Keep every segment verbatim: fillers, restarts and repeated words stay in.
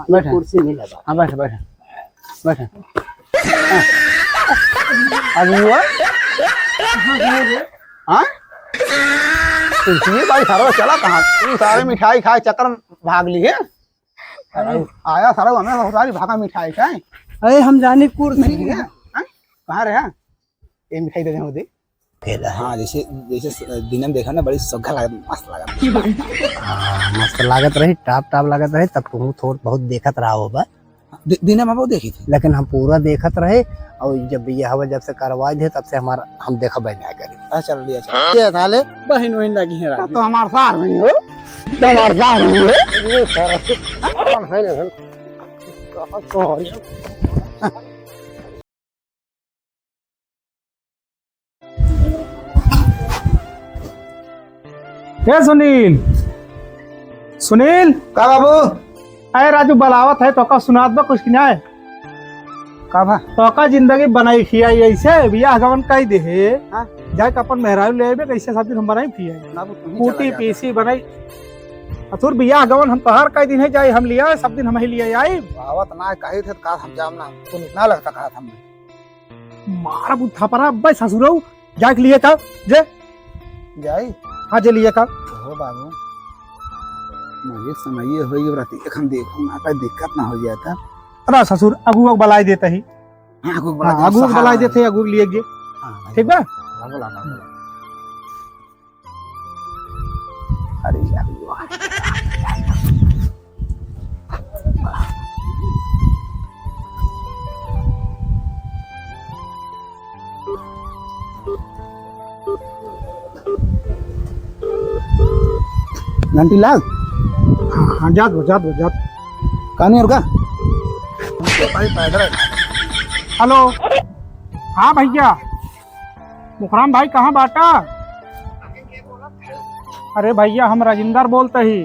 बैठा। कुर्सी मिला बा। हाँ, बैठा, बैठा। बैठा। हाँ। अगुआ? हाँ? कुर्सी भाई, सारा चला कहाँ? तू सारे मिठाई खाए चक्कर में भाग ली है। अरे। आया सारा हमें बहुत सारी भागा मिठाई खाए। अरे, हम जानी कुर्सी नहीं है। हाँ? कहाँ रहे? ये मिठाई दे दे, वो दे। हाँ, जैसे, जैसे स-, दिने में देखा ना, बड़ी सोखा लागत, मस्त लागत। हाँ, मस्त लागत रही, टाप टाप लागत रही, तब तुहूँ थोड़ बहुत देखत रहा होबा। दि-, दिने में बहुत देखी थी। लेकिन हम पूरा देखत रहे, और जब बियाहवा जब से करवा दे, तब से हमारा, हम देखबे ना करी। हाँ, चल लिया, चल। ये साले बहिन वहिन लगी है, तो हमार सार नहीं हो, तो हमार सार नहीं हो। ये सारा कौन है ना? ए सुनील, सुनील। का बाबू? अरे राजू, बलावत है, तोका सुनात बा कुछ कि नाय? का बा? तोका जिंदगी बनाई खियाई ऐसे, बियाह गवन कई दे है। हाँ? जाके अपन मेहरारू ले आइबे, कैसे सब दिन हम बनाई खियाई। बाबू, तू ही चला जा। पीसी बनाई। अतुर बियाह गवन हम तोहार कई दिन है, जाए हम लिया, सब दिन हम ही लिया आई। आवत ना, कही थे का हम जाम ना, तू ना लगता कहा था हमने। मारब उ थपरा, अब्बे ससुरऊ, जाके लिए का, जे। जाई? हाँ, जे लिए का। हो बाबू, मुझे समय ये होई, राती एक हम देखू ना, कोई दिक्कत ना हो जाता। अरे ससुर, अगुआ के बलाई देता ही। हाँ, अगुआ के बलाई हाँ, देता, अगुआ के सहारा। बलाई देते, अगुआ के लिए गे। हाँ, ठीक बा? हाँ, बोला, बोला, बोला। अरे यार, वाह। घंटी लाग? हाँ, हाँ, जात बा, जात बा, जात। कहानी और का? भाई पैदल है। हेलो। हाँ भैया। मुखराम भाई, कहाँ बाटा? अरे भैया, हम राजेंद्र बोलत ही।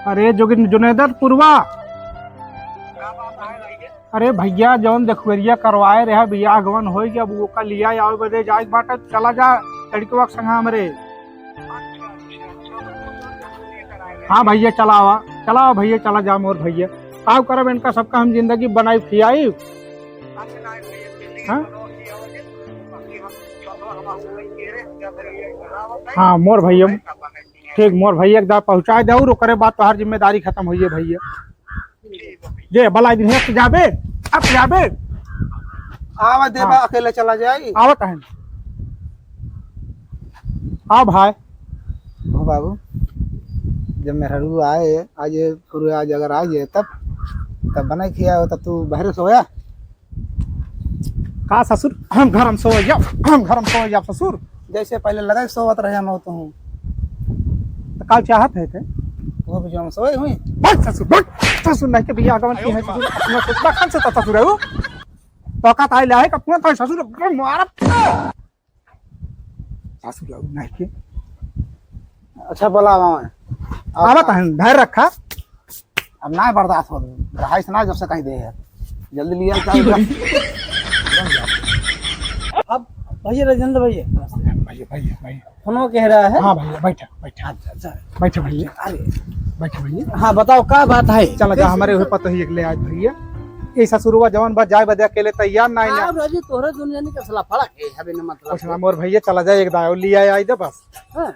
अरे जोगिन-, जुनेदर पुरवा। अरे भैया, जौन देखुएरिया करवाए रहे, बियाह गवन होई गया, अब ओका लिया आवे बदे जाए के बाटे, चला जा लड़कवा के संग हमरे। हाँ भैया, चला आवा, चला आवा भैया, चला जा मोर भैया। का करब, इनका सबका हम जिंदगी बनाई खियाई। हाँ? हाँ, मोर भैया, ठीक, मोर भैया, एक दाव पहुँचाए दे और ओकरे बाद तोहार जिम्मेदारी खत्म होइए भैया। जे बलाई दिन है, अब जाबे, अब जाबे। आवा देबा, हाँ। अकेले चला जाई। आवत है। आओ भाई। हो बाबू, जब मेहरारू आए, आज ये पूरे आज अगर आ जाए तब, तब बनाई खिया हो, तब तू बहरे सोया। का ससुर, हम घर हम सोए जाब, हम घर हम सोए जाब ससुर। जैसे पहले लगे सोवत रहे हम तो हूँ। तो का चाहत है ते? वो भी जो हम सोए हुई। बस ससुर, बस ससुर, नहीं के बियाह गवन की है ससुर, अपना ससुर, बखन से तो ससुर है वो। तो का ताई लाए का अपना तो ससुर, मारा। सासू जाऊ नहीं के। अच्छा, बोला आवा मैं। आवत हन, धैर्य रखा। अब ना बर्दाश्त हो रहा है, ना जब से कहीं दे है। जल्दी लिया, चल, चल। अब भैया राजेंद्र भैया। भैया, भैया, भैया। फोनो कह रहा है। हाँ भैया, बैठा, बैठा। अच्छा, अच्छा। बैठा भैया। अरे। बैठा भैया। हाँ, बताओ, का बात है? चला जा, कैसे हमरे हुए पता ही एक ले आज भैया। ये ससुरवा जवान बा, जाए बदे अकेले तैयार ना, ना। हाँ, राजू, तोहरे दुनिया में कसला फड़ा के हवे न मतलब। कुछ ना मोर भैया, चला जाए, एक दाव लिया आई दे बस। हाँ।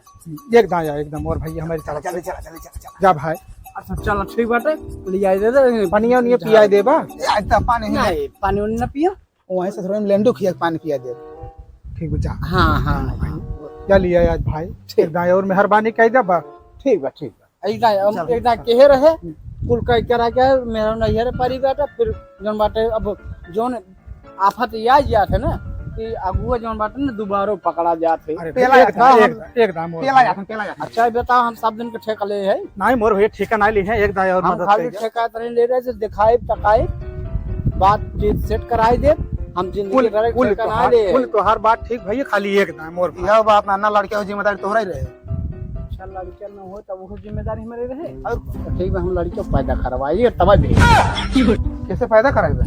एक दाव, एकदम मोर भैया हमारे चला, चला, चला, चला, चला, चला। जा भाई। अच्छा, चलो, ठीक बाटे, लिया आई दे दे। पनिया उनिया पिया देबा? आज तो पानी ही नहीं, पानी उनी ना पियो। वहीं से थोड़ा लेंडू खिया के पानी पिया दे। ठीक बा, जा। हाँ, हाँ, हाँ। जा लिया आज भाई। ठीक। एक दाव और मेहरबानी कह देबा। ठीक बा, ठीक बा। एक दाव, हम चल। एक दाव केहे रहे, कुल कह के रह गए, मेरा नैहर परी बाटे, फिर जौन बाटे, अब जौन आफत ये आ जात है ना, कि अगुआ जौन बाटे ना, दोबारो पकड़ा जात है। अरे, पेला एक जात है, दाव, एक, एक दाव मोर पेला भैया। जात है, पेला जात है। अच्छा, बताओ, हम सब दिन के ठेका ले है? नहीं, मोर भैया, ठेका नहीं ली है, एक दाव और हम मदद खाली कर दे। ठेका तो नहीं ले रहे, से दिखाई, टकाई, बातचीत सेट कराई दे, हम जिंदगी कुल, भर कुल ठेका ना तोहार, ले है। कुल तोहार बात ठीक भैया, खाली एक दाव मोर भैया। यह बात ना, ना लड़के हो, जिम्मेदारी तोहरा ही रहे। अच्छा, लड़के न हो तब वो जिम्मेदारी हमारे रहे। और? तो ठीक बा, हम लड़के पैदा करवाइए तब दे। कैसे पैदा कराइबे?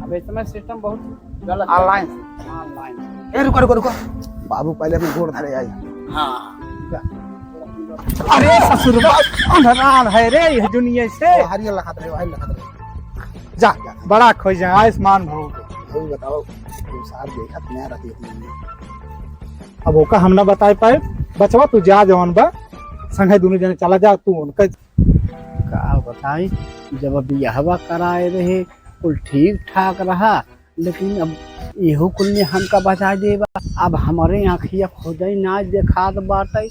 अब इतना सिस्टम बहुत गलत है। ऑनलाइन। ऑनलाइन। ए, रुको, रुको, रुको। बाबू पहले अपने गोड़ धरे आई। हाँ। अरे ससुरवा, अंधरान है रे यह दुनिया से। बाहर ये लखत रहे, बाहर लखत रहे। जा, बड़ा खोज जा, आयुष्मान भव। अभी बताओ, तुम सार देखत नहीं रहती इतनी। अब ओका हम ना बताए पाए, बचवा तू जा जवन बा, संगे दोनों जने चला जा, तू उनका। का बताई, जब बियाहवा कराए रहे, कुल ठीक ठाक रहा, लेकिन अब एहू कुल ने हमका बचा देबा। अब हमरे आँखिया खुदे ना देखात बाटे,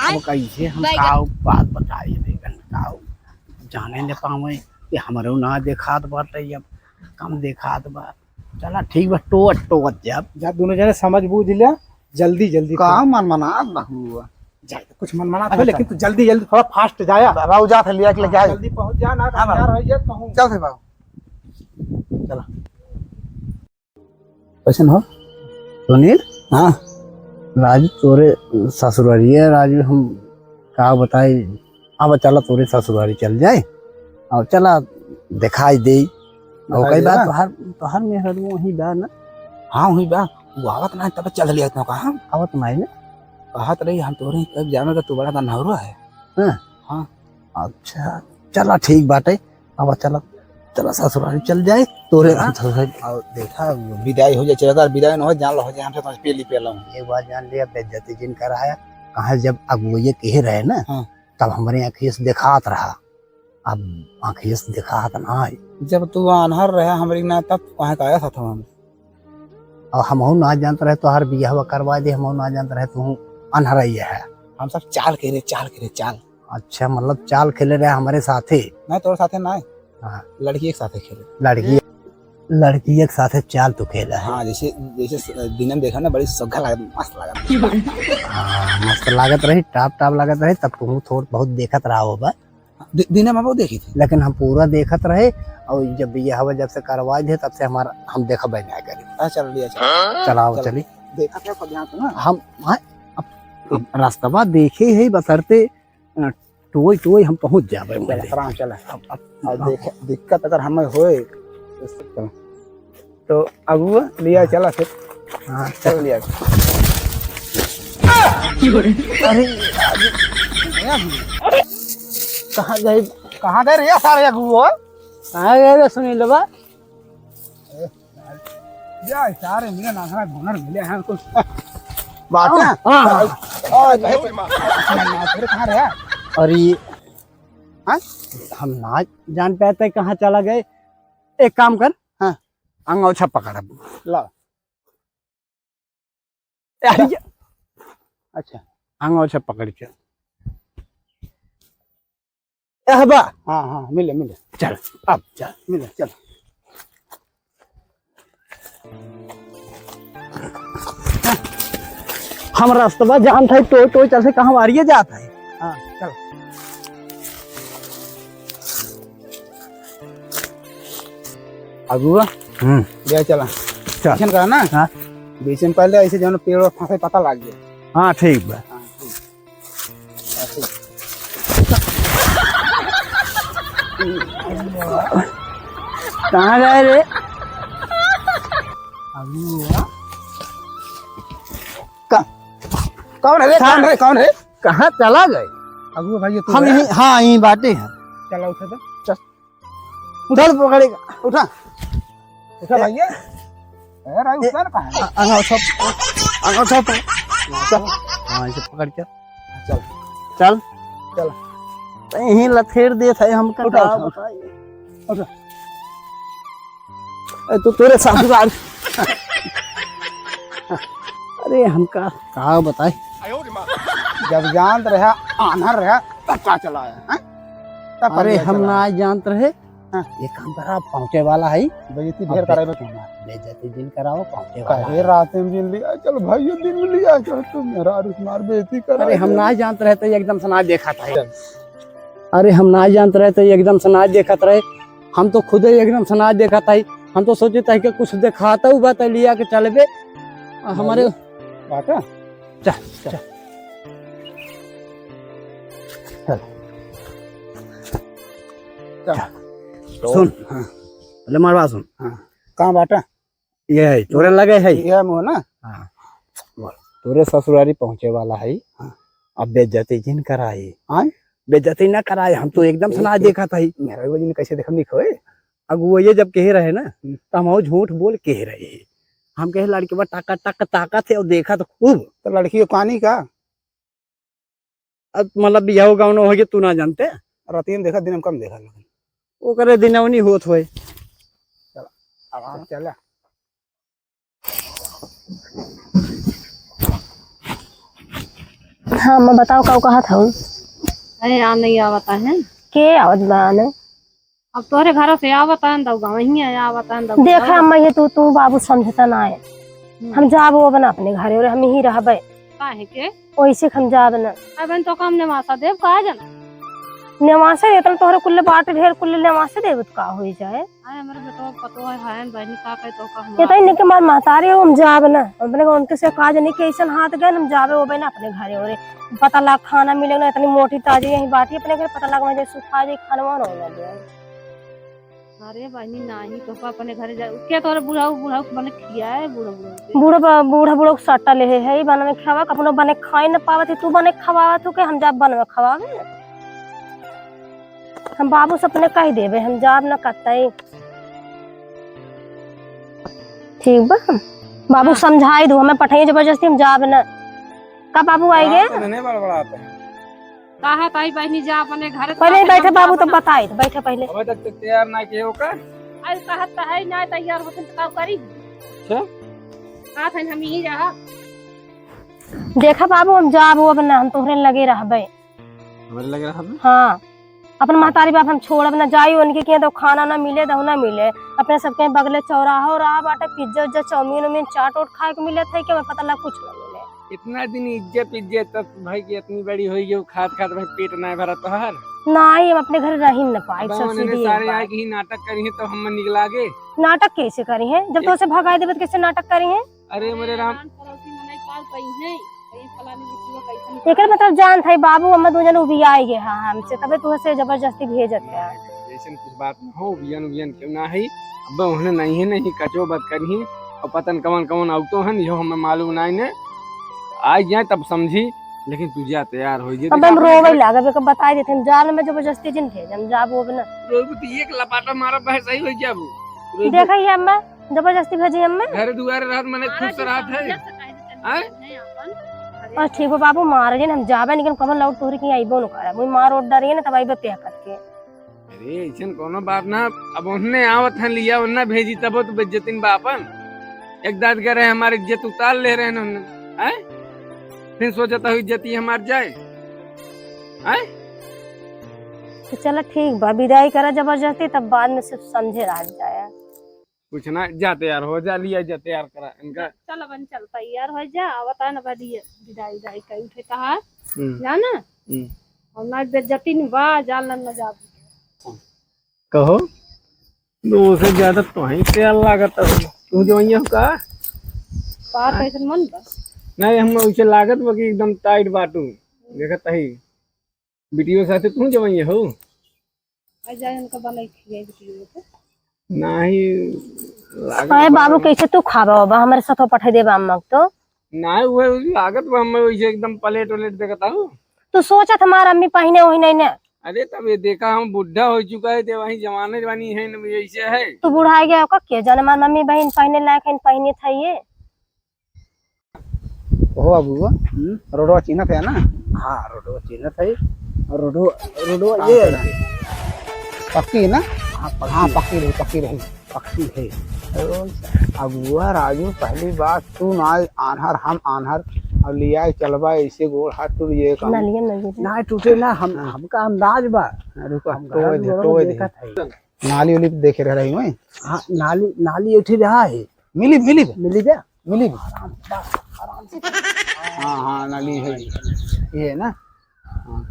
अब कैसे हम काऊ बात बताई बेगन, काऊ जाने न पावे कि हमरो ना देखात बाटे, अब कम देखात बा। चला ठीक बा, टोवत टोवत जाब। जा दोनों जने समझ बूझ लिया, जल्दी जल्दी का करो। मन मनात बा हुआ। जा, कुछ मन मनात हो, अच्छा। लेकिन तू जल्दी जल्दी थोड़ा fast जाया। बाबू जात है लिया के लेके हाँ, आए। जल्दी पहुँच जा ना, हाँ, बाबू। तैयार हो ये कहूँ। चल फिर बाबू। चला। कैसन हो सुनील? हाँ। राजू तोरे ससुररिया राजू हम का बताई, अब चला तोरे ससुरारी चल जाए और चला दिखाई दे। और दिखाई कई दे बात ना? तोहार, तोहार मेहररू वहीं बा ना? हाँ, वहीं बा। वो आवत ना, तब चल लिया इतना कहा। आवत ना है ना? कहत रही हम तोरे कब जाने का तू बड़ा का नहरो है। हाँ। हाँ। अच्छा, चला ठीक बाटे। अब चला, चला ससुरारी चल जाए तोरे हाँ। ससुरारी। और देखा विदाई हो जाए, चला विदाई ना हो, जान लो हो जाए, हमसे तो पेली पेला हूँ। एक बात जान लिया, बेइज्जती जिन कराया, कहाँ जब अब वो ये कहे रहे ना, हाँ। तब हमरे आँखिया से देखात रहा, अब आँखिया से देखात ना है। जब तू आन्हर रहे हमरी ना, तब कहाँ का आया था हम? अब हमहू ना जानत रहे तोहार बियाहवा करवा दे, हमहू ना जानत रहे तू आन्हर ही है। हम सब चाल के रे, चाल के रे, चाल। अच्छा, मतलब चाल खेले रहे हमरे साथे? नहीं, तोरे साथे ना है। हाँ। लड़की एक साथे खेले। लड़की, लड़की एक साथे चाल तू खेला है। हाँ, जैसे, जैसे स-, दिन में देखा ना, बड़ी सुग्घर लागत, मस्त लागत। हाँ, मस्त लागत रही, टाप टाप लागत रही, तब तू थोड़ बहुत देखत रहा होगा। दि-, दिने में वो देखी थी। लेकिन हम पूरा देखत रहे, और जब बियाहवा जब से करवा दे, तब से हमारा, हम देखबे ना करी। हाँ, चल लिया, चल। चलाओ, चल। चली। देखत रहे, पर ध्यान से ना। हम, हाँ, अब, अब रास्तवा देखे है, बसरते, अ, टोई, टोई हम पहुँच जाबे चल, वहीं। आराम, चल। अब, अब, अब अब देख, दिक्कत अगर हमें होए, तो चल। तो अब वो लिया हाँ। चला फिर। हाँ, चल लिया। अरे, कहाँ गए, कहाँ गए रे सारे अगुआ? कहाँ गए रे सुनीलवा? जा सारे मिले ना, हमारा घुनर मिले हैं कुछ। बात हाँ, ना? हाँ, हाँ। और, और, और, अरे, कहाँ रहा? अरे, हाँ? हम ना जान पाते कहाँ चला गए। एक काम कर, हाँ। अंगौछा पकड़ अब। ला। अरे, अच्छा। अंगौछा पकड़ के। एह बा। हाँ, हाँ, मिले, मिले। चल, अब चल। मिले, चल। हम रस्तवा जानत है, टोय टोय चल से कहाँ वारिये जात है। हाँ, चल। अगुआ, हम्म। ले चला। चल। ऐसन करा ना? हाँ। बीच में पहले ऐसे जौन पेड़ फांसे पता लाग गया। हाँ, ठीक बा। हाँ, ठीक। कहाँ गए रे? अगुआ। का-, कौन है रे? कौन है? कौन है? कहाँ चला गए? अगुआ भाई, ये तू हम है? यहीं, हाँ, यहीं बाटे हैं। चला उठा तो। चल। उठा तो पकड़ेगा। उठा। उठा ए, भैया। ए, राई ए, उठा ना कहाँ है? अ-, अंगौछा, अंगौछा पकड़। चल। हाँ, इसे पकड़ के। चल। चल। चल। तो यहीं लथेर देत है हमका उठा, का उठा, उठा। बताई। उठा। ए, तो तोरे ससुराल। अरे, हमका का बताई? जब जानत रहा, आन्हर रहा, तब का चला आया, हैं? तब अरे, हम ना जानत रहे। हाँ। एक काम करा, पहुँचे वाला है। बेइज्जती ढेर अब करावे बे-, तुम। बेइज्जती दिन कराओ, पहुँचे वाला काहे है। रात में दिन लिया, चल भाइयों, दिन में लिया, चल तू मेरा रुख मार बेइज्जती करा अरे, हम दे। ना जानत रहे तो एकदम से ना देखा था। चल। अरे, हम ना जानत रहे तो एकदम से ना देखत रहे। हम तो खुदे एकदम से ना देखत हई। हम तो सोचत हई कि कुछ देखात हूँ बा त लिया के चलबे। आ, हमारे बाटा? चल, चल। चल। चल। चल। सुन, हाँ। पहले मारवा सुन। हाँ। कहाँ बाटा? ये है, तोरे लगे है। ये मुँह ना? हाँ। बोल। तोरे ससुरारी पहुँचे वाला है। हाँ। अब बेइज्जती जिन कराई। हाँ? बेइज्जती ना कराई, हम तो एकदम से ना देखा था ही। मेरा भी वजन कैसे देखम नहीं खोए। अगुआ ये जब कहे रहे ना, हम्म। तो हम झूठ बोल कहे रहे। हम कहे लड़की बा टक टक ताकत है और देखा तो खूब। तो लड़की को कहानी का? अब मतलब बियाह गाँव न हो गया, तू ना जानते। रात में देखा, दिन में कम देखा, लेकिन ओकरे दिनवनी होत होए। चला, आराम से चला। हाँ, अम्मा, बताओ, का कहत हऊ? अरे, आ नहीं आवता है। के आवत बा आने? अब तोहरे घर से आवता है, दऊ गाँव ही है, आवता है, दऊ देखा, गाँव। अम्मा, ये तू, तू बाबू समझता ना है। हम्म। हम जाबो अब ना अपने घरे, और हम यहीं रहबे। काहे के? ओइसे हम जाब ना। अबे तो कम नेवासा देब, का जाना? नेवासा इतना तोहरे कुल्ले बाटे ढेर, कुल्ले नेवासा देब तो का होई जाए? आए, हमरे बेटवा पतोह है, बहनी का कहे तो का हम ये तो इनके मार महतारी हो, हम जाब ना। अपने को उनके से काज नहीं कि ऐसन हाथ गए, हम जाबे ओबे ना अपने घरे ओरे। पता लाग खाना मिले ना, इतनी मोटी ताजी यहीं बाटी अपने घर, पता लाग वहीं सुखा जाए, खानवा ना होना दे। अरे बहनी, नाही तो अपने घरे जा, क्या तोरे बुढ़ाऊ, बुढ़ाऊ बने खिया है, बूढ़ा, बूढ़ा के? बूढ़ा, बूढ़ा, बूढ़ा सट्टा ले है, बने में खवावा, अपनो बने खाए न पावत है, तू बने खवावत हो के हम जाब बने में खवावे? हम बाबू से अपने कह देबे, हम जाब न कतई। ठीक बा, बाबू हाँ। समझाई दू, हमें पठाइए जबरदस्ती, हम जाब न। का बाबू आई गे? बात नहीं बड़बड़ाते हैं। कहा ताई बहनी जा अपने घर, पहले ही बैठे बाबू, तो बताई, बैठे पहले। अबे तक तो तैयार ना किए हो का? अरे कहत तो है ना तैयार होते तो का करी? अच्छा। कहा था हम यहीं रहा। देखा बाबू, हम जाब अब ना, हम तोहरे लगे रहबे। हमरे लगे रहबे? हाँ। अपन महतारी बाप हम छोड़ब ना, जाई उनके किहाँ तो खाना ना मिले, दहु ना मिले। अपने सबके बगले चौराहा रहा बाटे, पिज्जा उज्जा, चाउमीन उमीन, चाट उट खाए के मिले थे, कि हमें पता ना कुछ ना मिले। इतना दिन इज्जत, इज्जत, तब भाई की इतनी बड़ी होई गई, खात खात भाई पेट ना भरा तोहार। नहीं, हम अपने घर रही न पाए, अब सब उन्होंने सीधी सारे बात। आए के ही नाटक करी है, तो हम निकला गे। नाटक कैसे करी है? जब तो उसे भगाई देबे तो कैसे नाटक करी है? अरे मोरे राम। पड़ोसी मने का कही है, कहीं फलानी बिटिया कैसन एकरे मतलब जान था बाबू, हम दो जन उबियाए गए हैं हमसे, तबे तू से जबरदस्ती भेजत है। ऐसन कुछ बात ना हो, उबियन उबियन क्यों ना है। अब उन्हें नहीं है, नहीं कचो बात करी है, और पतन कवन कवन आउतो हन, यो हमें मालूम नहीं ने। आ जाए तब समझी, लेकिन तू जा तैयार हो जे। अब हम रोवे लागे, बेको बताई देते हैं, जाल में जबरदस्ती जिन भेज, हम जाबो अब ना। रोबू तो एक लपाटा मारा बहस सही हो जाबू। देखा ही अम्मा, जबरदस्ती भेजी हमें। घर दुआरे रहत मने खुश रहत है। आय? बस ठीक बा बाबू, मार जिन हम जाबे, लेकिन कमल लौट तोहरी की आइबो न करब। मुई मार उठ डरिए ना तब आइबे पे करके। अरे ऐसन कोनो बात ना, अब उन्हें आवत हैं लिया उन्हें भेजी तबो तो बेइज्जतिन बा अपन। एक दाद करे हमारी इज्जत उतार ले रहे हैं उन्हें, हैं? फिर सोचता हूँ इज्जत ही हमार जाए, हैं? तो चला ठीक बा, विदाई करा जबरदस्ती, तब बाद में सब समझे रह जाए। कुछ ना, जा तैयार हो, जा लिया, जा तैयार करा इनका। चल, चल, अपन चल, तैयार हो जा, आवता न बा दिए, विदाई, विदाई करी उठे तहार, हम्म। जा ना। हम्म। और ना बेइज्जती न बा, जा न, न जा। कहो, दो से ज्यादा तो ही तैयार लागत है। तू जो यहाँ का? बात ऐसन मन बा? नहीं, हम उसे लागत बा कि एकदम टाइट बाटू। देखत ही। बिटियो साथे तू जवइया हो? आ जाए उनका बनाई खियाई बिटियो के। नाही, लागत अरे बा। बाबू, कैसे तू खाबा बाबा? हमारे साथ पठाई देबा अम्मा के तो। नाही, वो लागत बा, हम वैसे एकदम प्लेट व्लेट देखता हूँ। तू सोचत हमार अम्मी पहिने वही नहीं ना। अरे तब ये देखा, हम बुढ़ा हो चुका है, ते वही जवाने जवानी है न, ऐसे है। तू बुढ़ा गया का? के जाने हमार मम्मी बहन पहिने लायक है, पहिने था ये। हो बाबू, हम्म? रोडवा चिन्हत है ना? हाँ, रोडवा चिन्हत है। और रोडवा, रोडवा हाँ, ये है ना? पक्की है ना? हाँ, पक्की। हाँ, पक्की रही, पक्की रही। पक्की है। तो अगुआ राजू, पहली बात तू ना आन्हर, हम आन्हर, और लिया चलबा ऐसे गोड़ हाथ टूट ये काम। नलिया, नलिया। ना टूटे ना, हम, हाँ। हमका अंदाज बा। हाँ, रुको, हम टोए घर दे, दुआर टोए दे। देखत है। नाली उली देखे रह रही हुई। हाँ, नाली, नाली उठी रहा है। मिली, मिली। मिली जा। मिली। आराम, बस, आराम से। हाँ, हाँ, नाली है। ये है ना? हाँ।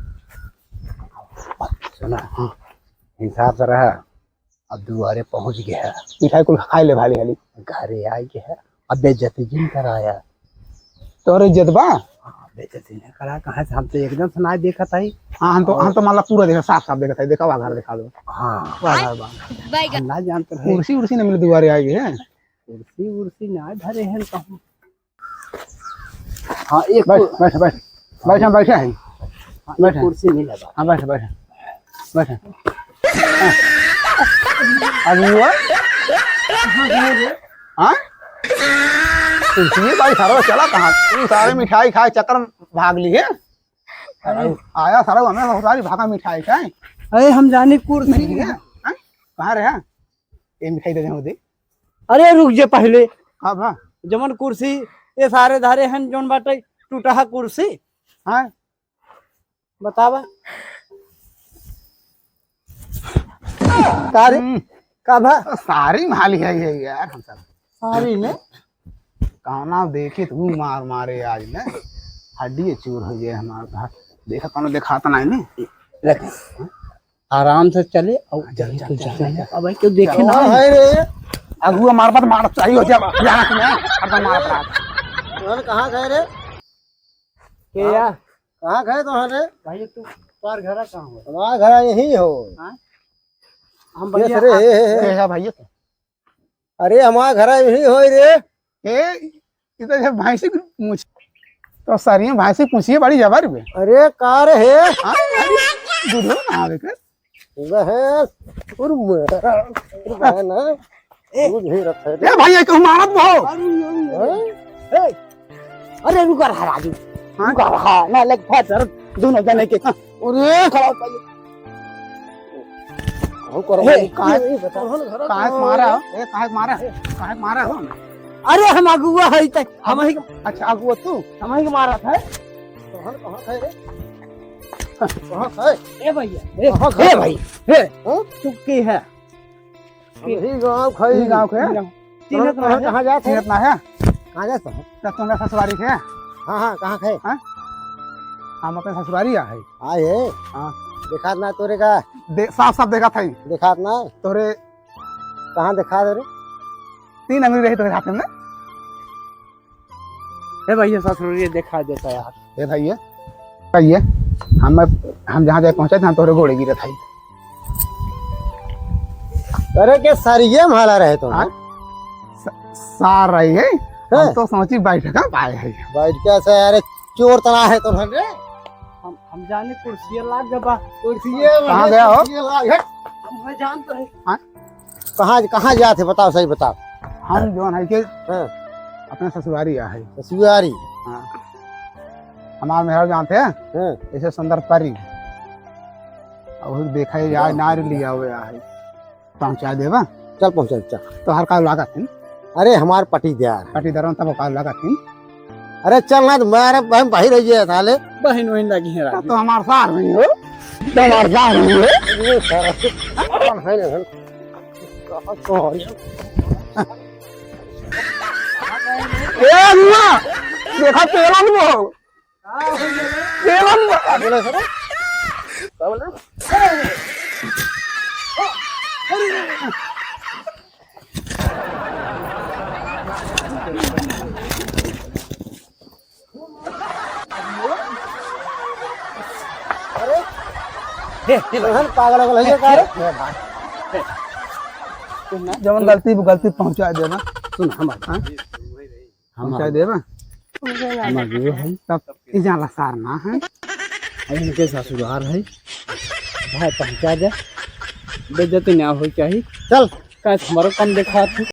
सुना, हाँ। हिसाब से रहा। अब दुआरे पहुँच गया है। मिठाई कुल खाए ले भाली हाली। घरे आ गया है। अब बेइज्जती जिन कराया। तोरे इज्जत बा? हाँ, बेइज्जती नहीं करा, कहाँ से? हम तो एकदम से ना देखत हई। हाँ, हम तो, और हम तो मतलब पूरा देखा, साफ साफ देखत हई। देखा, वहाँ घर दिखा दो। हाँ। वहाँ घर बा। हम ना जानते रहे। कुर्सी उर्सी ना मिले, दुआरे आ गए हैं। कुर्सी उर्सी ना धरे हैं कहूँ। हाँ, एक बैठ, तो बैठ, बैठ। बैठा, बैठा है। हाँ, बैठा। कुर्सी मिला बा। हाँ, बैठा, बैठा। बैठा। हाँ। अगुआ? हाँ? कुर्सी भाई, सारा चला कहाँ? तू सारे मिठाई खाए चक्कर में भाग ली है। अरे। आया सारा, हमें बहुत सारी भागा मिठाई खाए। अरे, हम जानी कुर्सी। नहीं है? हाँ? कहाँ रहे? ये मिठाई दे दे, दे। अरे, रुक जे पहले। का बा? जमन कुर्सी, ये सारे धारे हन, जौन बाटे, टूटहा कुर्सी। हाँ। बतावा। का रे? हम्म। का भा? सारी माली है ये यार, हम सब। सारी में? कहना देखी तू मार मारे आज ने। हड्डी चूर हो जाए हमार तो। देखा कौनो देखाता नहीं ने। देख। आराम से चले और चल, चल, चल, चल, चल। अब भाई क्यों देखे ना? कहाँ है रे? अगुआ मार मत मार, सही हो जाए। यहाँ से मैं हरदम मार मार। कौन कहाँ गए रे? के हाँ? या? कहाँ गए तो रे? भाई तू, तोर घर कहाँ हो? हमारा घर यही हो। हाँ? हम ये भैया सरे, आप हे, हे, हे। कैसा भाई है? अरे, हमार घर यही होई रे। ए, ई तो जब भैंसी की मूछ, तो सारी भैंसी पूछिए बड़ी जबर बे। अरे, का रे हे? हाँ, अरे, दूधो ना आवे के। वह, और मेरा, और बहन है। ए। दूध ही रखा है। ए भाई, ये कहूँ मारत बहु। अरे, अरे, हाँ? ए, अरे, रुका रहा राजू। हाँ? रुका रहा, ना लग फट, दोनों जने के। हाँ। अरे, खड़ा हो, पहले। कहूँ करो, हे, काहे, ये, ये बता। काहे मारा हो? ए, काहे मारा? काहे मारा हो? अरे, हम अगुआ है, ते, हम ही, अच्छा, अगुआ तू? हम ही मारा था। कहाँ, कहाँ है रे? कहाँ है? ए भैया, ए, कहाँ है? ए भाई, ए, हाँ? चुप की है? हम ही गाँव खाई। ही गाँव के? ही गाँव। चिन्हत ना कहाँ, है? कहाँ जात है? चिन्हत ना है? कहाँ जात है? तब तुम्हारा ससुरारी थे? हाँ, हाँ, कहाँ थे? हाँ? हम अपने ससुरारी आ है। आए है? हाँ। देखात ना तोरे का? दे-, साफ साफ देखात है। देखात ना? तोरे कहाँ देखात रे? तीन अंगुरी रही तोरे हाथ में। ए भैया, ससुरारी देखा देता यार। ए भैया, भैया, हम, हम जहाँ जाए पहुँचे थे, हम तोरे गोड़े गिरत है। अरे के सरिये में हाला रहे तो। हाँ? स-, सार रही है। हम हैं? तो सोची बैठ का पाए है। बैठ के से, अरे चोर तना है तो रे। हम, हम जाने कुर्सिया लाग गबा। कुर्सिये में कहाँ है, गया हो? कुर्सिये लाग, हट। हम है जानते हैं। हाँ? कहाँ, कहाँ जात है बताओ, सही बताओ। हम जौन है के हाँ। अपने ससुरारी आ है। ससुरारी? हाँ। हमार मेहर जानते हैं? हाँ। ऐसे सुंदर परी। और देखा है यार, नार लिया हुआ है। पहुँचा देबा? चल पहुँचा, चल। तोहर का लागत है? अरे हमार पटीदार। पटीदार तब का लागत है? अरे चल ना, तो मैं, अरे हम बाहर रह गया था ले। बहन वहन लगी है तो, राजू। तो हमार सार हुई हो। तो हमार सार हुई हो। ये सारा कौन है ना? ए अगुआ, देखा तेलन वो। तेलन वो। का बोले सर? का बोले? अरे, हे, हे, तोहन पागल वागल है का रे? हे, भाई। हे। सुन ना, जवन गलती, गलती पहुंचा देना। सुन, हमार, हाँ? पहुंचा देबा? हमार जो है। तब ई जाला सार ना है। अब इनके ससुरार है। भाई पहुंचा दे। बेइज्जती ना होई चाही। चल। काहे हमारो काम देखा तू?